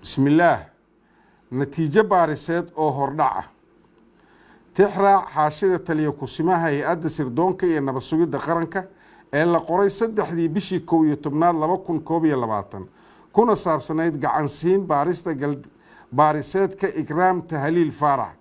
Bismillaah. Natiijo baariseed oo hordhac ah. Tixraac xaashida taliya kusimaha Hay-adda Sirdoonka iyo Nabad Sugidda Qaranka ee la qoray 3dii bishii 11aad 2021, kuna saabsanayd gacansiin baarista baariseedka Ikraam Tahliil Faarax,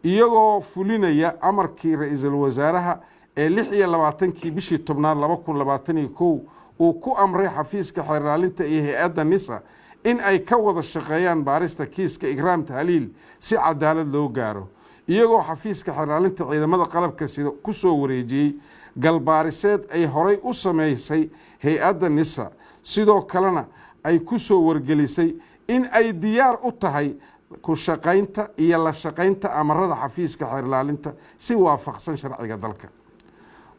iyagoo fulinaya amarkii ra-iisul wasaaraha ee 26kii bishii 10aad 2021 uu ku amray xafiiska xeerlaalinta iyo hay-adda NISA in ay ka wada shaqeeyaan baarista kiiska Ikraam Tahliil si cadaalad loo gaaro, iyagoo xafiiska xeerlaalinta ciidamada qalabka sida ku soo wareejiyey galbaariseed ay horay u sameysay hay-adda NISA, sidoo kalena ay ku soo wargelisay in ay diyaar u tahay ku shaqaynta iyo la shaqaynta amarada xafiiska xeerlaalinta si waafaqsan sharciga dalka.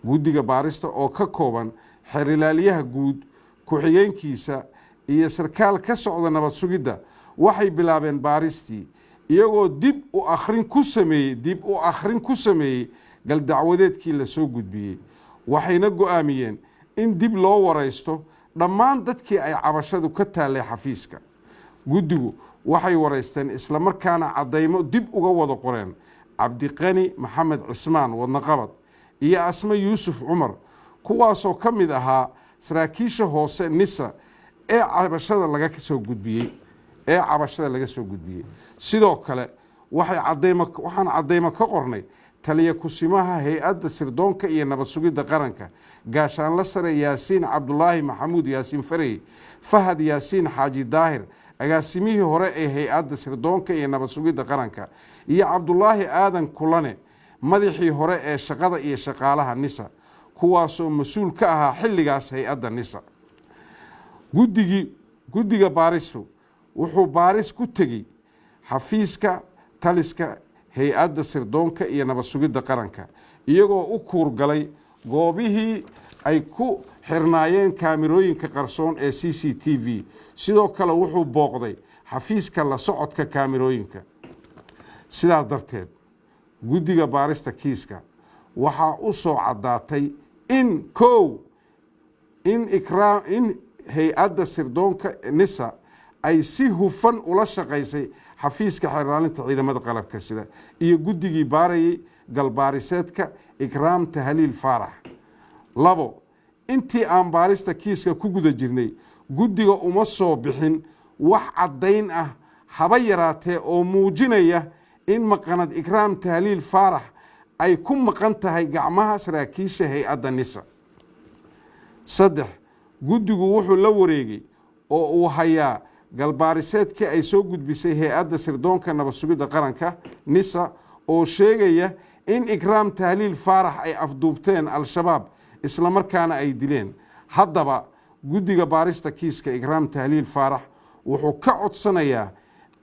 Guddiga baarista oo ka kooban xeerilaaliyaha guud, ku-xigeenkiisa iyo sarkaal ka socda nabad sugidda waxay bilaabeen baaristii, iyagoo dib u akhrin ku sameeyey galdacwadeedkii lasoo gudbiyey, waxayna go-aamiyeen in dib loo waraysto dhammaan dadkii ay cabashadu ka taallay xafiiska. Guddigu waxay waraysteen, islamarkaana caddaymo dib uga wada qoreen Cabdiqani Maxamed Cismaan Wadnaqabad iyo Asme Yuusuf Cumar, kuwaasoo ka mid ahaa saraakiisha hoose NISA ee cabashada laga soo gudbiyey. Sidoo kale waxay cadaymo waxaan caddaymo ka qornay taliya kusimaha Hay-adda Sirdoonka iyo Nabad Sugidda Qaranka, Gaashaanla Sare Yaasiin Cabdulaahi Maxamuud Yaasiin Farey, Fahad Yaasiin Xaaji Daahir, agaasimihii hore ee Hay-adda Sirdoonka iyo Nabad Sugidda Qaranka, iyo Cabdulaahi Aadan Kulane, madaxii hore ee shaqada iyo shaqaalaha NISA, kuwaasoo mas-uul ka ahaa xilligaas hay-adda NISA. Guddiga baaristu wuxuu baaris ku tegey xafiiska taliska Hay-adda Sirdoonka iyo Nabad Sugidda Qaranka, iyagoo u kuurgalay goobihii ay ku xirnaayeen kaamirooyinka qarsoon ee CCTV. Sidoo kale wuxuu booqday xafiiska la socodka kaamirooyinka. Sidaas darteed, guddiga baarista kiiska waxaa u soo caddaatay in kow, in hay-adda sirdoonka NISA ay si hufan ula shaqaysay xafiiska xeerlaalinta ciidamada qalabka sida iyo guddigii baarayay galbaariseedka Ikraam Tahliil Faarax. Labo, intii aan baarista kiiska ku guda jirnay, guddiga uma soo bixin wax caddayn ah haba yaraatee oo muujinaya in maqanad Ikraam Tahliil Faarax ay ku maqan tahay gacmaha saraakiisha hay-adda NISA. Saddex, guddigu wuxuu la wareegay oo uu hayaa galbaariseedkii ay soo gudbisay Hay-adda Sirdoonka Nabad Sugidda Qaranka NISA oo sheegaya in Ikraam Tahliil Faarax ay afduubteen Al-Shabaab, islamarkaana ay dileen. Haddaba, guddiga baarista kiiska Ikraam Tahliil Faarax wuxuu ka codsanayaa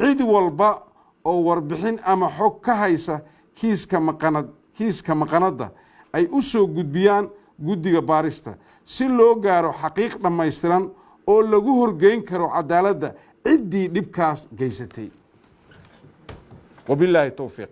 cid walba oo warbixin ama xog ka haysa kiiska maqanadda ay u soo gudbiyaan guddiga baarista si loo gaaro xaqiiq dhammaystiran oo lagu horgeyn karo cadaaladda ciddii dhibkaas geysatay. Wabilaahi towfiiq.